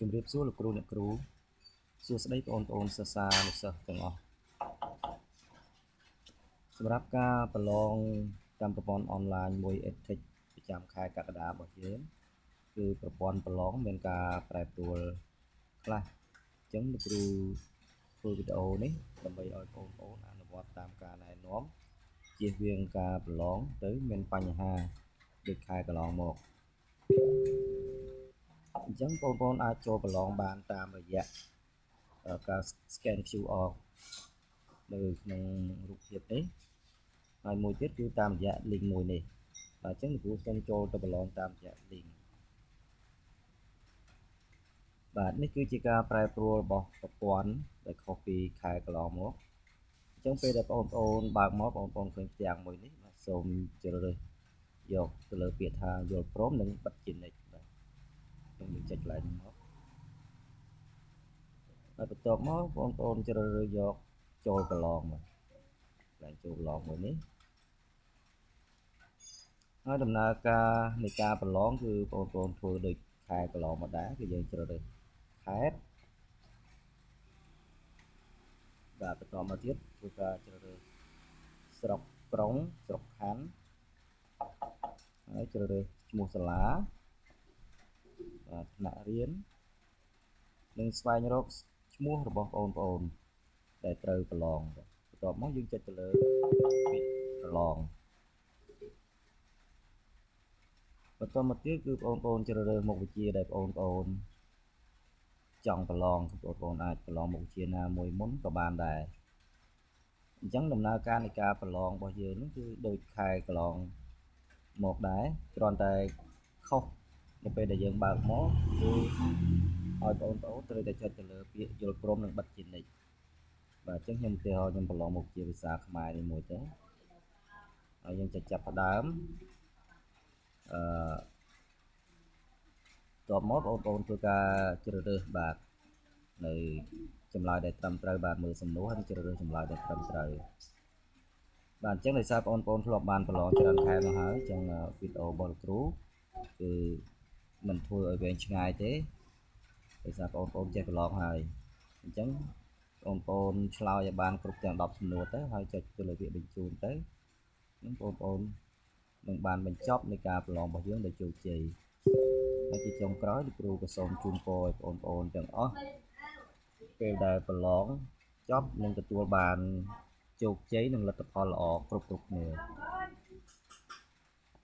ជំរាបសួរលោកគ្រូអ្នកគ្រូសួស្តីបងប្អូនសិស្សានុសិស្សទាំងអស់សម្រាប់ការប្រឡងតាមប្រព័ន្ធអនឡាញមួយ EdTech ប្រចាំខែកក្កដារបស់យើងគឺប្រព័ន្ធប្រឡងមានការប្រែប្រួលខ្លះអញ្ចឹងលោកគ្រូធ្វើវីដេអូនេះដើម្បីឲ្យបងប្អូនអនុវត្តតាមការណែនាំជៀសវាងការប្រឡងទៅមានបញ្ហាដូចខែកន្លងមកអញ្ចឹងបងប្អូនអាចចូលប្រឡងបានតាមរយៈការ scan QR នៅក្នុងរូបភាពនេះហើយមួយទៀតគឺតាមរយៈ link មួយនេះបាទអញ្ចឹងលោកគ្រូសូមចូលទៅប្រឡងតាមរយៈ link បាទនេះគឺជាការប្រែប្រួលរបស់ប្រព័ន្ធដែលខុសពីខែកន្លងមកអញ្ចឹងពេលដែលបងប្អូនបើកមកបងប្អូនឃើញផ្ទាំងមួយនេះបាទសូមជ្រើសរើសយកទៅលើពាក្យថាយល់ព្រមនិងបិទជានិច្ចបាទខ្ញុំយើងចុចកន្លែងនេះមកហើយបន្ទាប់មកបងប្អូនជ្រើសរើសយកចូលប្រឡងបាទកន្លែងចូលប្រឡងមួយនេះហើយដំណើរការនៃការប្រឡងគឺបងប្អូនធ្វើដូចខែកន្លងមកដែរគឺយើងជ្រើសរើសខេត្តបាទបន្តមកទៀតធ្វើការជ្រើសរើសស្រុកក្រុងស្រុកខណ្ឌហើយជ្រើសរើសឈ្មោះសាលាបាទថ្នាក់រៀននិងស្វែងរកឈ្មោះរបស់បងប្អូនដែលត្រូវប្រឡងបន្ទាប់មកយើងចុចទៅលើពាក្យប្រឡងបន្តមកទៀតគឺបងប្អូនជ្រើសរើសមុខវិជ្ជាដែលបងប្អូនចង់ប្រឡងបងប្អូនអាចប្រឡងមុខវិជ្ជាណាមួយមុនក៏បានដែរអញ្ចឹងដំណើរការនៃការប្រឡងរបស់យើងនោះគឺដូចខែកន្លងមកដែរគ្រាន់តែខុសនៅពេលដែលយើងបើកមកគឺឲ្យបងប្អូនត្រូវតែចុចទៅលើពាក្យយល់ព្រមនិងបិទជានិច្ចបាទអញ្ចឹងខ្ញុំឧទាហរណ៍ខ្ញុំប្រឡងមុខជាភាសាខ្មែរនេះមួយទៅហើយយើងចុចចាប់ផ្ដើមអឺតបមកបងប្អូនធ្វើការជ្រើសរើសបាទនៅចម្លើយដែលត្រឹមត្រូវបាទមើលសំណួរហើយជ្រើសរើសចម្លើយដែលត្រឹមត្រូវបាទអញ្ចឹងដោយសារបងប្អូនធ្លាប់បានប្រឡងច្រើនខែមកហើយអញ្ចឹងវីដេអូរបស់លោកគ្រូគឺមិនធ្វើឲ្យវែងឆ្ងាយទេដោយសារបងប្អូនចេះប្រឡងហើយអញ្ចឹងបងប្អូនឆ្លើយឲ្យបានគ្រប់ទាំង10សំណួរទៅហើយចុចទៅលើពាក្យបញ្ជូនទៅនឹងបងប្អូននឹងបានបញ្ចប់នៃការប្រឡងរបស់យើងដោយជោគជ័យហើយជាចុងក្រោយលោកគ្រូក៏សូមជូនពរឲ្យបងប្អូនទាំងអស់ពេលដែលប្រឡងចប់នឹងទទួលបានជោគជ័យនិងលទ្ធផលល្អគ្រប់គ្រប់គ្នា